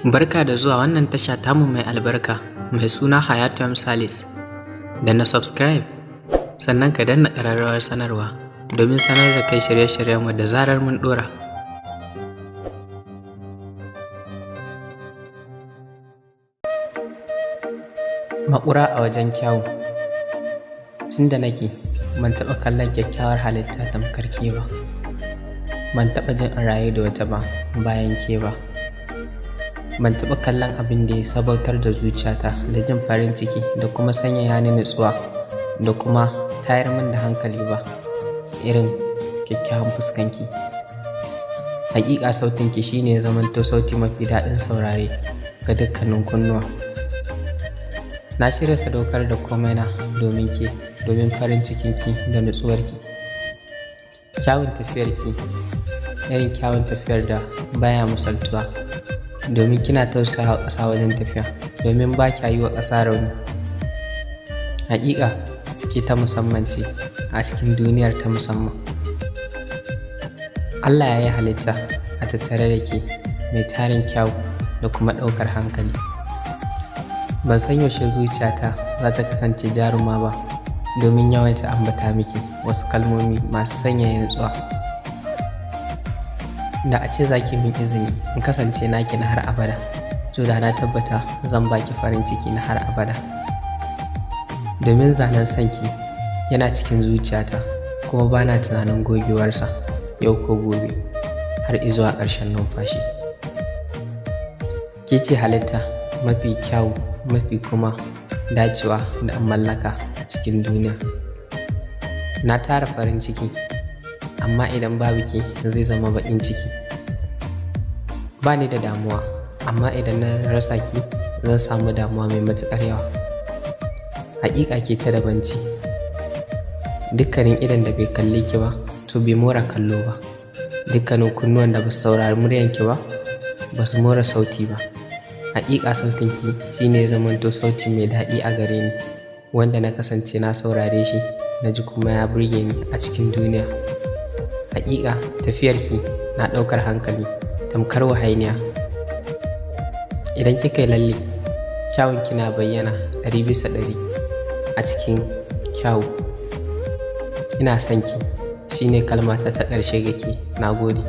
Barka da zuwa wannan tasha tamu mai albarka mai suna Hayatu M. Salis. Da na subscribe, sannan ka danna ƙararrawar sanarwa domin sanar da kai shirye-shiryenmu da zarar mun ɗora. Maƙura a wajen kyawu. Tun da nake, ban taɓa kallon kyakkyawar halitta tamkar ke ba. Ban taɓa jin in rayu da wata ba bayan ke ba. Ban taɓa kallon abin da ya sabautar da zuciyata da jin farin ciki da kuma sanyaya ni nutsuwa da kuma tayar min da hankali ba irin kyakkyawan fuskanki. Haƙiƙa sautinki shine ya zamanto sauti mafi daɗin saurare ga dukkanin kunnuwa. Na shirya sadaukar da komaina domin ke, domin farin cikinki da nutsuwarki. Kyawun tafiyarki irin kyawun tafiyar da baya misaltuwa, domin kina tausayawa ƙasa wajen tafiya, domin ba kya yi wa ƙasa rauni. Haƙiƙa ke ta musamman ce a cikin duniyar ta musamman. Allah ya yi halitta a tattare da ke mai tarin kyau da kuma ɗaukar hankali. Ban san yaushe zuciyata za ta kasance jaruma ba domin yawaita ambata miki wasu kalmomi masu sanyaya nutsuwa. Da a ce za ki min izini in kasance naki na har abada, to da na tabbata zan baki farin ciki na har abada. Domin zanen sanki yana cikin zuciyata kuma bana tunanin gogewarsa yau ko gobe har izuwa ƙarshen numfashi. Ke ce halitta mafi kyau, mafi kuma dacewa da in mallaka a cikin duniya. Na tara farin ciki, amma idan babu ke zai zama baƙin ciki. Ba ni da damuwa, amma idan na rasa ki zan samu damuwa mai matuƙar yawa. Haƙiƙa ke ta daban ce. Dukkanin idon da bai kalle ki ba to bai more kallo ba. Dukkanin kunnuwan da ba su saurari muryarki ba, ba su more sauti ba. Haƙiƙa sautinki shine ya zamanto sauti mai daɗi a gare ni, wanda na kasance na saurare shi na ji kuma ya burge ni a cikin duniya. Haƙiƙa tafiyarki na ɗaukar hankali tamkar wahainiya. Idan kika yi lalle, kyawunki na bayyana 100% a cikin kyawu. Ina son ki shine kalmata ta ƙarshe ga ke, na gode.